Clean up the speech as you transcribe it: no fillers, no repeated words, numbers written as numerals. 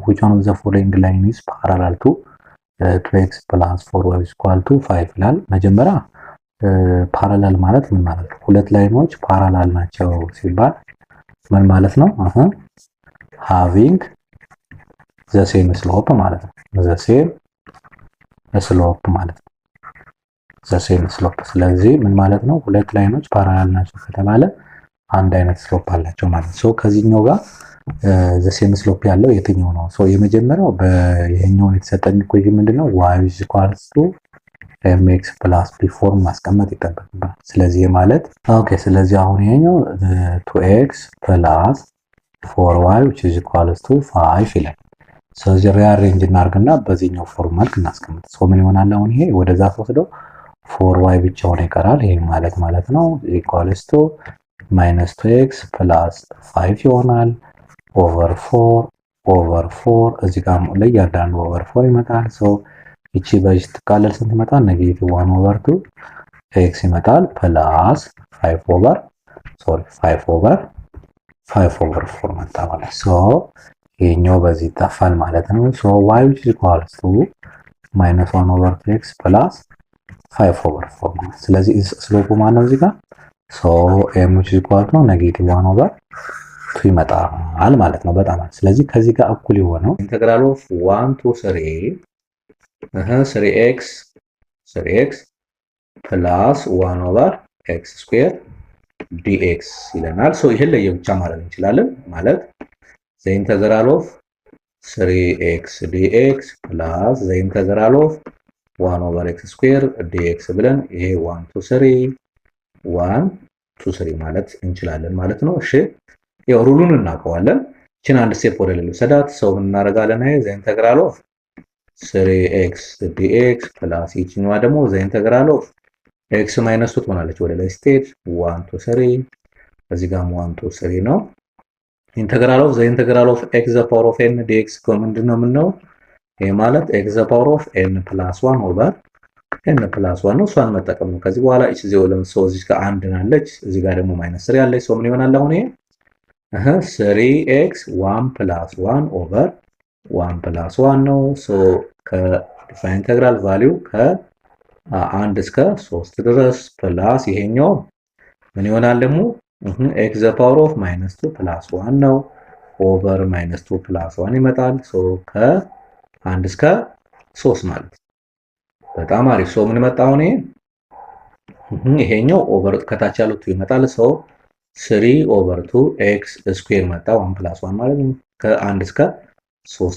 Which one of the following line is parallel to 2x plus 4y equal to 5 ይላል። መጀመሪያ parallel ማለት ምን ማለት ነው? ሁለት line ኦች parallel ናቸው ሲባል ምን ማለት ነው? አሁን having the same slope ማለት ነው። The same slope ማለት ነው። The same slope። ስለዚህ ምን ማለት ነው? ሁለት line ኦች parallel ናቸው ከተባለ አንድ አይነት slope አላቸው ማለት ነው። So ከዚህኛው ጋር the same slope ያለው የትኛው ነው? So የመጀመሪያው በይሄኛውን የተሰጠን equation ምንድነው? y is equals to mx plus b form ማስቀመጥ ይጠበቅብናል። ስለዚህ ማለት okay፣ ስለዚህ አሁን ይሄኛው 2x plus 4y which is equals to 5 ይላል። ስለዚህ rearrange እናርግና በዚህኛው form መልክ እናስቀምጥ። So ምን ይሆናል አሁን ይሄ ወደዛ ተወስደው 4y ብቻውን ይቀራል። ይሄ ማለት ማለት ነው equals to minus 2x plus 5 ይሆናል over 4 over 4። እዚህ ጋር ለእያንዳንዱ over 4 ይመጣል። So ይቺ በዚህ ስትቃለል ስንት ይመጣል? Negative 1 over 2 x ይመጣል plus 5 over, sorry, 5 over 5 over 4 መጣ ማለት። So ይሄኛው በዚህ ይጠፋል ማለት ነው። So y which is equals to minus 1 over 2 x plus 5 over 4 ማለት። ስለዚህ slope ኡ ማን ነው እዚህ ጋር? So m which is equal to negative 1 over 2 ይመጣል ማለት ነው። በጣም አሪፍ። ስለዚህ ከዚህ ጋር እኩል የሆነው integral of 1 to 3 3x 3x plus 1 over x square dx ይለናል። So ይህን ለየብቻ ማለት እንችላለን፣ ማለት the integral of 3x dx plus the integral of 1 over x square dx ብለን ይሄ 1 to 3 1 to 3 ማለት እንችላለን ማለት ነው። እሺ፣ ያው rule ኡን እናውቀዋለን። ይችን አንድ step ወደ ሌላ ሰዳት so ምን እናደርጋለን? ይሄ the integral of 3x dx plus ይችኛዋ ደግሞ the integral of x minus 2 ትሆናለች ወደ ላይ ስትሄድ 1 to 3። እዚህ ጋርም 1 to 3 ነው። Integral of the integral of x the power of n dx ምንድን ነው የምንለው? ይሄ ማለት x the power of n plus 1 over n plus 1 ነው። እሷን መጠቀም ነው። ከዚህ በኋላ እቺ ዜሮ ለምሳሌ እዚህ ጋር አንድ ናለች፣ እዚህ ጋር ደግሞ minus 3 አለች። So ምን ይሆናል አሁን ይሄ? 3x 1 plus 1 over 1 plus 1 ነው። So ከ definite integral value ከአንድ እስከ ሶስት ድረስ plus ይሄኛው ምን ይሆናል ደግሞ? X the power of minus 2 plus 1 ነው over minus 2 plus 1 ይመጣል። So ከአንድ እስከ ሶስት ማለት ነው። በጣም አሪፍ። So ምን መጣ አሁን ይሄ? ይሄኛው over ከታች ያሉት ይመጣል። So 3 over 2 x square መጣ፣ 1 plus 1 ማለት ነው ከአንድ እስከ ሶስት።